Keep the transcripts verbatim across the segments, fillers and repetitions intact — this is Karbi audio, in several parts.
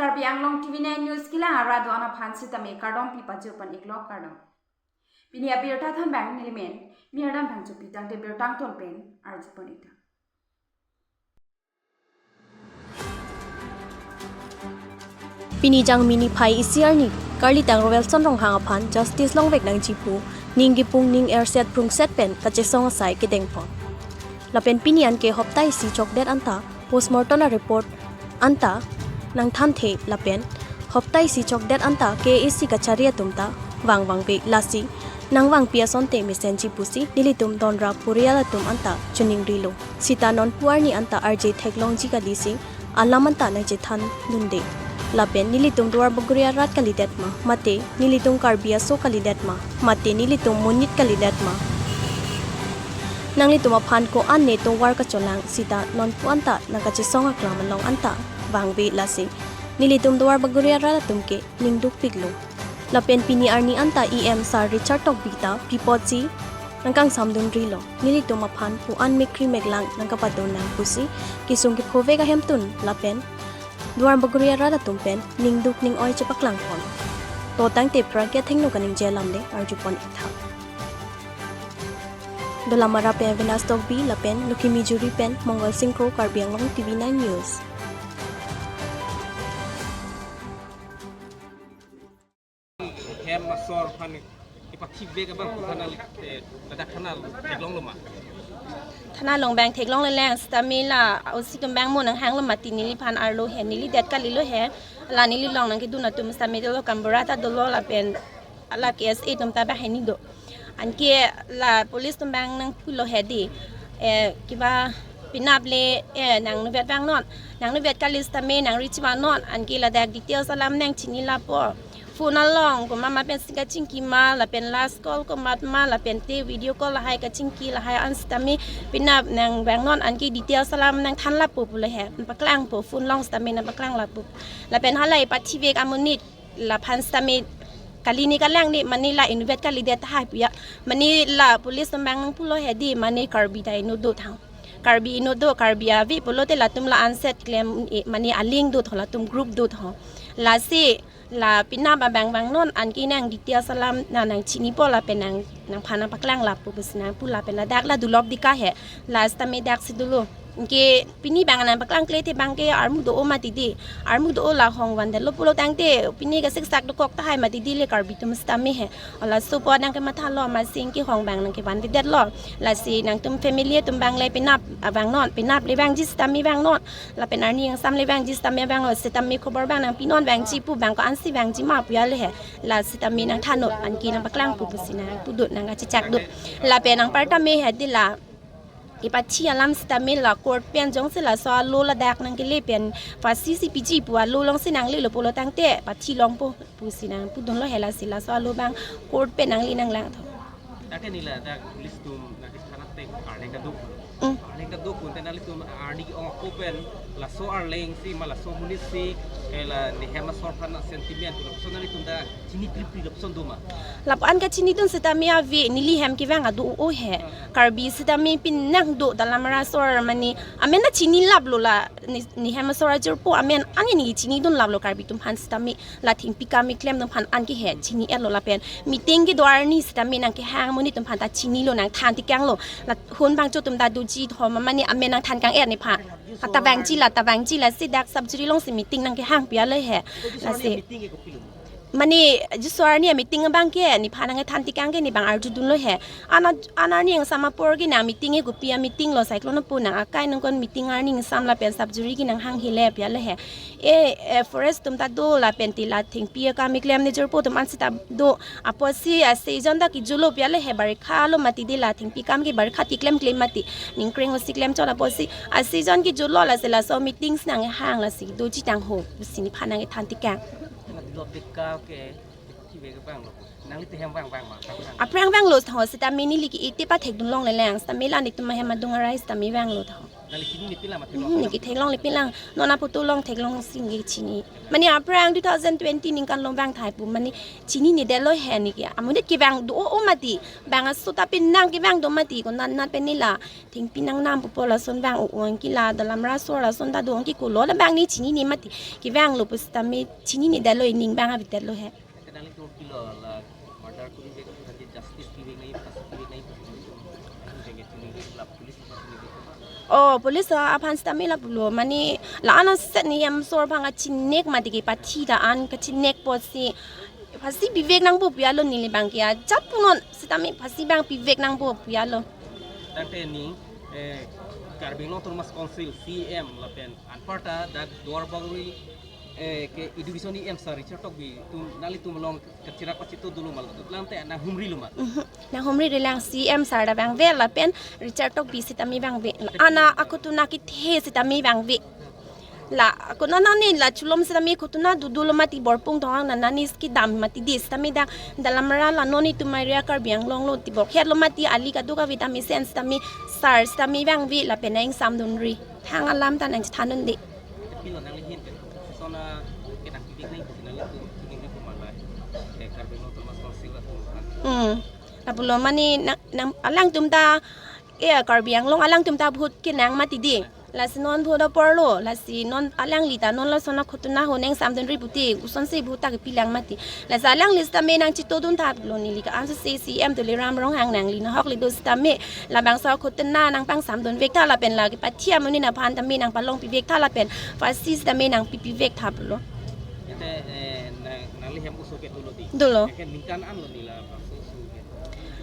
Karbi Anglong T V nine News kelang arat do-an aphan sitame kardom pi pajut pon iklo, kardom. Pini abirta thanbang nelimen Mirdan Bangchopi, tangte birta angton pen arju pon ikta. Pini Jangmi niphai isi arni, karlitang Roelson Ronghang aphan justice longvek nangji pu ning kipung ning erset prungset pen kachesong asai kedeng pon. Lapen pini anke hopta isi chokdet anta postmortem a-report anta nangthanthe lapen hopta isi chokdet anta K A A C kachari atum ta vangvangve, lasi nangvangpi asonte mesenji pusi nelitum donra purial atum anta choningrilo. Sita nonpu arni anta arje theklongji kalisi alam anta nangchethan dunde. Lapen nelitum Duarbagori arat kalidet ma, mate nelitum Karbi aso kalidet ma, mate nelitum monit kalidet ma, nanglitum aphan ko-an ne tovar kacholang, sita nonpu anta nangkachesong aklam along anta vangve, lasi nelitum Duarbagori arat atum ke ning dukpiklo. Lapen pini arni anta E M Sir Richard Tokbi ta pi apotsi nangkangsam dunrilo. Nelitum aphan pu an mekri meklang nangkapadon nang pusi kesung kephovek ahemtun lapen Duarbagori arat atum pen ning duk ning oi chepaklang pon. To tangte phrang ke thengno kaningje alam le arju pon iktha. Dolamara pen Venus Tokbi lapen Lukhimi Juri pen Mongol Singkro, Karbi Anglong T V nine News. Hem asor aphan kepathivek abang pu thana, eh, ladak thana theklonglo ma? Thana along abang theklongle lang, sitame la O C atum abang mo nanghanglo mati neliphan arlo he, nelidet kalilo he, la neli along nangkedun atum sitame dolo, gaonbura ta dolo lapen la K S A atum ta abang hini do. Anke la police atum abang nangpulo he di, eh, kiba penap le, eh, nangnuvet vangnon, nangnuvet kali sitame nangri chivanon, anke ladak details alam nangchini lapo. Phone along komat ma pensi kachingki ma, lapen last call komat ma, lapen te video call lahai kachingki, lahai an sitame penap nangvangnon, anke details alam nangthan lapo pulo he, nangpaklangpo, phone along sitame nangpaklang lapo. Lapen halai pathivek amonit laphan sitame kali ne kalang ne, mane la inutvet kalidet tahai puya, mane la police atum abang nangpulo he di, mane Karbi ta inut do tha. Karbi inut do, Karbi ave pulote latum la anset klem, eh, mane aling do tha, latum group do tha. Lasi la penap abang vangnon, anke nang details alam nang, nangchinipo lapen nang, nangphan nangpaklang lapo pusi nangpu lapen ladak la Dulop Dika he, la sitame daksi dolo. Anke pini abang nangpaklangkle te abang ke armu do-o mati di, armu do-o, la hong vandetlo pulo tangte pini kasiksak dokok tahai mati di le Karbi atum sitame he. O laso apot nangkemathalo, amatsi anke hong abang nangkevandedetlo. Lasi nangtum family atum abang le penap abang vangnon, penap le vangji sitame vangnon, lapen arni ingsam le vangji sitame vangnon, sitame khobor abang nangpinon, vangji pu abang ko-ansi vangji ma puya le he, la sitame nangthannon, anke nangpaklang pu pusi nangpudun, nangkachechak dun. Lapen anparta me he di la kepathi alam sitame la court pen jongsi laso alo ladak nangkele pen phasi si piji pu alo alongsi nanglelo pulo tangte pathi longpo pusi nangpudunlo he, lasi laso alo abang court pen nangli nanglangtha. Dak ke neli ladak police atum nangkethan athak arleng ta do. Mm. Arleng ta do pu te nanglitum arni ke-ong ako pen laso arleng si ma laso amonit si, eh, la ne hem asor aphan sentiment pu lapuson nanglitum ta chini pripri lapuson do ma? Lapu-an kachinidun sitame ave, neli hem kevang ado-o he. Karbi sitame pini nang do Dolamara asor mane amen ta chinilaplo, la ne, ne hem asor ajirpo amen anke ne chinidunlaplo, Karbi atum aphan sitame la thengpi kam keklem atum aphan anke he chini-etlo lapen meeting kedo arni sitame nangkehang amonit atum aphan ta chinilo, nangthan tekanglo, la hon bangcho atum ta doji tho ma, mane amen nangthan kang-et nephan. Ata vangji la, ta vangji, lasi dak sub jury alongsi meeting nangkehang puya le he. Lasi mane jiso arni meeting abang ke nephan nangkethan tekang ke ne abang arjudunlo he. Ana, ana arni ingsam apor ke nang meeting ke kopi a-meeting lo, cyclone apo nang akai nangkon meeting arni ingsam lapen sub jury ke nanghang hile puya le he. E, e, forest atum ta do lapen te la thengpi akam keklem nejirpo atum ansi ta do. Apotsi a-season ta kejutlo puya le he, barikha lo mati di, la thengpi kam ke barikha ti klemkle mati. Ningkreng osi klemchot apotsi a-season kejutlo, lasi laso meeting si nanghang, lasi doji tangho pusi nephan nangkethan tekang. Dulop Dika ke, ki be ke vanglo. Nangli te hem vang vang ma, vang vang. Aphrang vanglo tho, sitame neli ke-e te pathekdun longle lang, sitame la netum ahem adung arai sitame vanglo tho. Nangli chinine pila mati lo? Hmm, neli ke theklongle pila. Non aphoto along theklongsi neli chini. Mane aphrang two thousand twenty ningkan along vang thai pu. Mane chininedetlo he neli ke. Amonit kevang do-o mati. Bang aso ta penang kevang do mati. Konat nat pen neli la thengpi nangnam pupo lason vang o-o anke la dalamra asor lason ta do anke kolo la bang neli chinine mati. Kevanglo pu sitame chininedetlo, ining vang avedetlo he. Kadang itu kilo la murder kuri bek, nanti justice kuri nai, pas kuri nai, pas kuri nai. Anu jenge kuri nai, la police apa kuri nai. Oh, police aphan sitame lapulo, mane la-an aset ne hem asor aphan kachinek mati ke pathi ta an kachinek apotsi phasi pivek nangpo pu alo neli bang ke ajat punon sitame phasi bang pivek nangpo pu alo. Tangte neli, eh, Karbi Anglong Autonomous Council C M lapen anparta dak Duar Bagori, eh, ke education E M sir Richard Tokbi atum nanglitum along kachirak pachito dolo ma, latum tangte nanghumrilo ma? Mhm. Nanghumri relang, C M sir ta vangve lapen Richard Tokbi sitame vangve. Ana akhutuna kethe sitame vangve. La konat nani la chulom sitame khutuna dodolo mati, borpung thonghang nani ski dam mati di sitame dak dalamra la non itum area Karbi Anglong lo ti bor khet lo mati, ali kadokave ta mesen sitame sir sitame vangve lapen nang ingsamdunri. Thang alam ta nangchethandunde. Pilo nangli ahin ke sona ke nang pipik nai pipik nangli atum pipik nangli atum malai. Eh, Karbi Anglong Autonomous Council atum kan. Hmm. Lapulo mane nang, nang alangtum ta, eh, Karbi Anglong alangtum ta vote kenang mati di. Lasi non vote aporlo, lasi non alangli ta non lason akhutuna ho nang ingsamdunri puti, kosonsi vote ta kepilang mati. Lasi alangli sitame nangchitodun thaplo neli ke, ansi C M Tuliram Ronghang nangli nahok le do sitame labangso akhutuna nangpangsamdunvek tha lapen la kepathi amonit aphan tame nangpalong pivek tha lapen phasi sitame nangpi pivek thaplo. Ete, eh, nang, nangli hem oso ke dolo di? Dolo. Eke ningkan anlo neli labangso oso ke?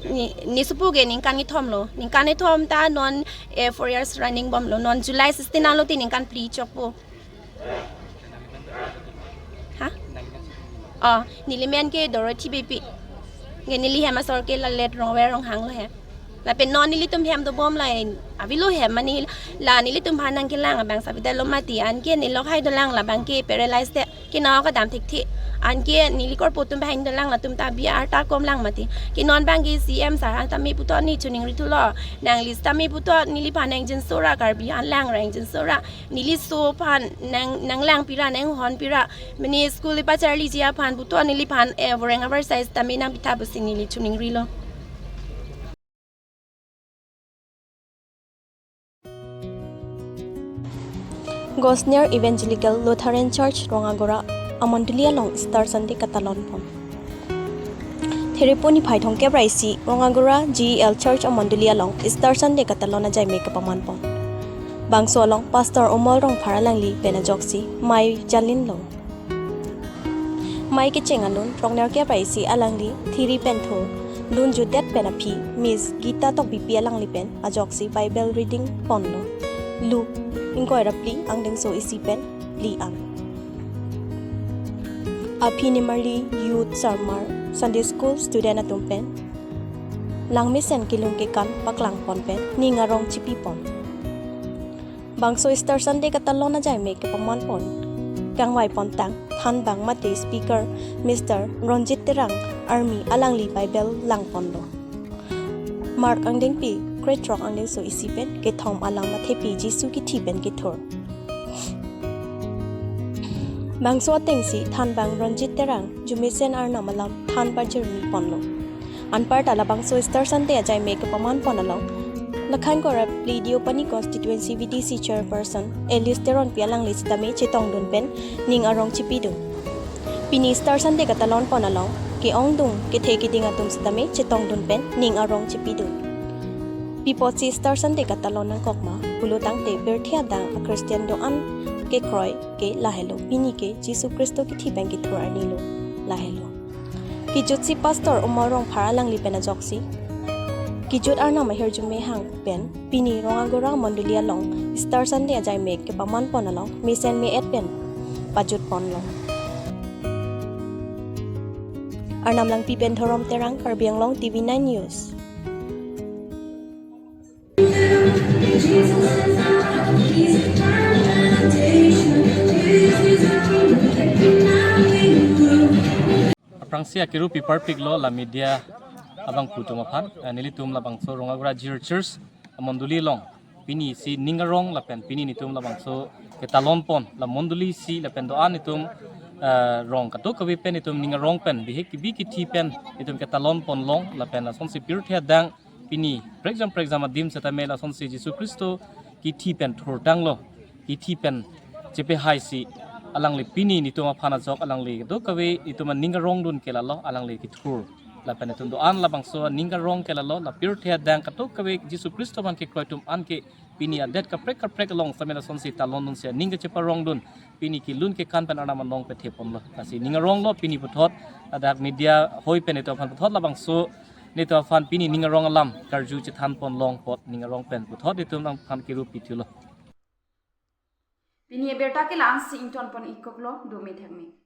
Ne, ne sopo ke ningkan kethom lo. Ningkan kethom ta non, eh, four years running bomlo. Non July sixteen alo ti ningkan phli chokpo. Ha? Oh, neli men ke Dorothy Beypi. Nge neli hem asor ke la late Rongver Ronghang lo he. Lapen non nelitum hem dobom la avelo he, mane la nelitum aphan nangkelang abang sabida lo mati, anke neli lahai dolang labang ke paralyzed te kena kadam thekthe. Anke neli korpo atum aphan dolang, latum ta B R ta komlang mati. Ke non bang ke C M sir aphan tame puthot ne choningri thulo. Nangli sitame puthot neliphan nang jinso ra, Karbi anlang ra nang jinso ra. Neli so aphan nang, nanglang pira, nanghon pira. Mane school ipacharliji aphan puthot neliphan, eh, voreng avar size tame nangpitha pusi neli choningrilo. Gosnelli Evangelical Lutheran Church Rongagora amondoli along Easter Sunday katalon pon. Therepo niphai thomkep ra isi Rongagora G E L Church amondoli along Easter Sunday katalon ajaimek kepaman pon. Bangso along Pastor Omol Rongphar alangli pen ajoksi mei jalin lo. Mei kecheng alun rongnerkep ra isi alangli thiri pen thur lun jutdet pen aphi Miss Gita Tokbipi alangli pen ajoksi Bible reading ponlo. Luke ingkoi ra phli angdengso isi pen phli an. Aphi nimarli youth sarmar Sunday school student atum pen langmesen kelung kekan paklang pon pen ning arong chipi pon. Bangso Easter Sunday katalon ajaimek kepaman pon kangvai pontang thanbang mate speaker Mister Ronjit Terang army alangli Bible lang ponlo. Mark angdengpi krethrok angdengso isi pen kethom alam athepi Jisu kithi pen kethur. Bangso atengsi thanbang Ronjit Terang jumesen Arnam alam than pajirmi ponlo. Anparta labangso Easter Sunday ajaimek kepaman pon along Lakhan Korap Play Deopani Constituency V D C Chairperson Alice Teronpi alangli sitame chetongdun pen ning arong chipidun. Pini Easter Sunday katalon pon along ke-ongdung kethe keding atum sitame chetongdun pen ning arong chipidun. Pi apotsi Easter Sunday katalon nangkok ma pulo tangte birthe adang a-Christian do-an kekroi ke lahelo, pini ke Jisu Khristo kithi pen kethur arni lo, lahelo. Kejutsi Pastor Omol Rongphar alangli pen ajoksi kejut Arnam ahirjume hang pen pini Rongagora mondoli along Easter Sunday ajaimek kepaman pon along mesen me-et pen pajut ponlo. Arnam Langpi pen Dhorom Terang, Karbi Anglong T V nine News. Aphrangsi akiru piparpiklo la media abangphu atum aphan, eh, nelitum labangso Rongagora G E L Church amondoli along Pini si ning arong lapen pini netum labangso ketalon pon la mondoli si lapen do-an netum, eh, rong kadokave pen netum ning arong pen bihek kebi kethi pen netum ketalon pon long lapen lasonsi pirthe adang pini prekjam prekjam adim setame lasonsi Jisu Khristo kethi pen thurtanglo, kethi pen chepehai si alangli pini netum aphan ajok alangli kadokave netum aning arong dun ke lalo alangli kethur. Lapen netum do-an labangso aning arong ke lalo, la pirthe adang kadokave Jisu Khristo aphan kekroi atum an ke pini adet kaprek kaprek along setame lasonsi talon dun si aning kacheparong dun pini kelun kekan pen Arnam anong pethe ponlo. Lasi ning arong lo pini puthot, ladak media hoi pen netum aphan puthot labangso netum aphan pini ning arong alam karju chethan pon long apot ning arong pen puthot netum aphan kerup pithulo. Pini abirta ke la-ansi ington pon ikoklo, dome thekme.